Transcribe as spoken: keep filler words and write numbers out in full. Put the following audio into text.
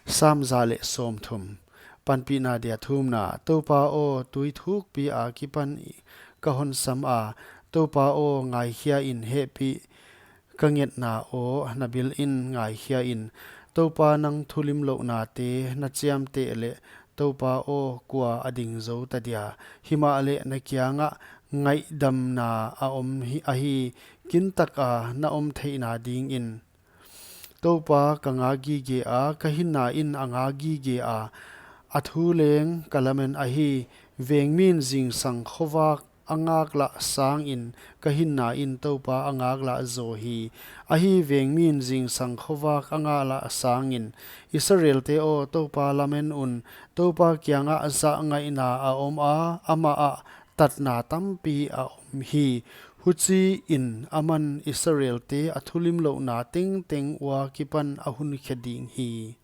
Sam za leh sawmthum. Panpihna dia thumna. Toupa aw, tui thukpi a kipan ka hon sama; Toupa aw, ngaikhia in, hehpih ka ngetna aw, na bil in, ngaikhia in. Toupa, nang thulimlouhnate na chiamteh leh, Toupa aw, kua a ding zou ta dia? Himahleh na kiangah ngaihdamna a om hi- ahi, kintaka na om theihna dingin. Toupa, ka ngak gige a, ka hinna in a ngak gige a, a thu leng ka lamen ahi. Vengmi'n zingsang khovak a ngaklah sangin, ka hinna in Toupa a ngaklah zaw hi. Ahi, vengmi'n zingsang khovak a ngaklah sangin. Israelte aw, Toupa lamen un. Toupa kiangah zahngaihna a om a, amah ah tatna tampi a om hi. Huchiin aman Israelte a thulimlouhna tengteng ua kipan a hun khe ding hi.